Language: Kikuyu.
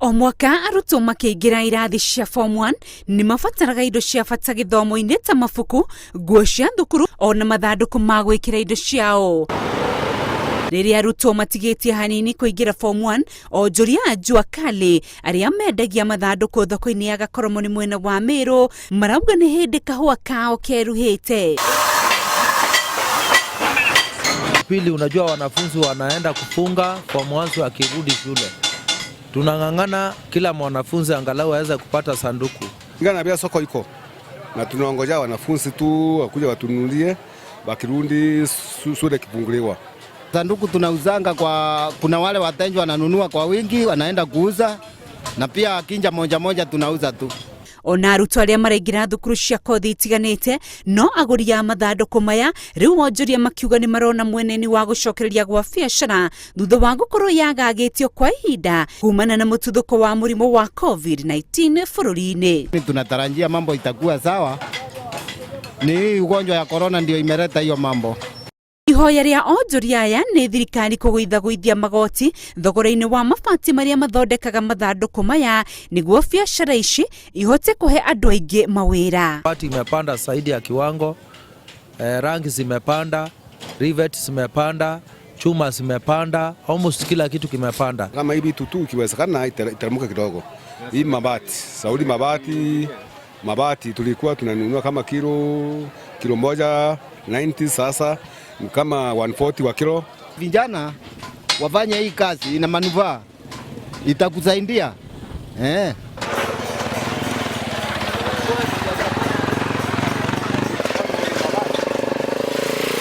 O mwaka arutwo makĩingĩra irathi cia form 1 nĩ mabataraga indo cia bata gĩthomo-inĩ ta mabuku, nguo cia thukuru ona mathandũkũ ma gwĩkĩra indo ciao. Rĩrĩa arutwo matigĩtie hanini kũingĩra form 1, onjoria a Jua Kali arĩa mendagia mathandũkũ thoko-inĩ ya Gakoromoni mwena wa Meru marauga nĩ hĩndĩ kahũa kao keruhĩte. Pili, unajua wanafunzi wanaenda kufunga form 1 wakirudi shule, tunang'ang'ana kila mwanafunzi angalau aweze kupata sanduku. Ngana bila soko iko na tunaongoja wanafunzi tu wakuja watununulie, wakirudi shule kifunguliwa. Sanduku tunauzanga kwa, kuna wale wateja wananunua kwa wingi wanaenda kuuza, na pia kinja moja moja tunauza tu. Ona arutwo arĩa maraingĩra thukuru cia kothi itiganĩte no agũri a mathandũkũ maya rĩu wonjoria makiuga nĩ marona mweneni wa gũcokereria gwa biacara thutha wa gũkorwo yagagĩtio kwa ihinda kumana na mũtuthũko wa mũrimũ wa COVID-19 bũrũri-inĩ. Tunatarajia mambo itakuwa sawa. Ni hii ugonjwa ya corona ndio imeleta hiyo mambo. Ihoya rĩa onjoria aya nĩ thirikari kũgũithagũithia magoti thogora-inĩ wa mabati marĩa mathondekaga mathandũkũ maya nĩguo biacara ici ihote kũhe andũ aingĩ mawĩra. Bati imepanda zaidi ya kiwango, rangi zimepanda, rivet zimepanda, chuma zimepanda, almost kila kitu kimepanda. Kama hivi tutu ikiwezekana iteremke kidogo. Hii mabati, saudi mabati tulikuwa tunanunua kama kilo moja 90, sasa ni kama 140 wa kilo. Vijana wafanye hii kazi, ina manufaa, itakusaidia.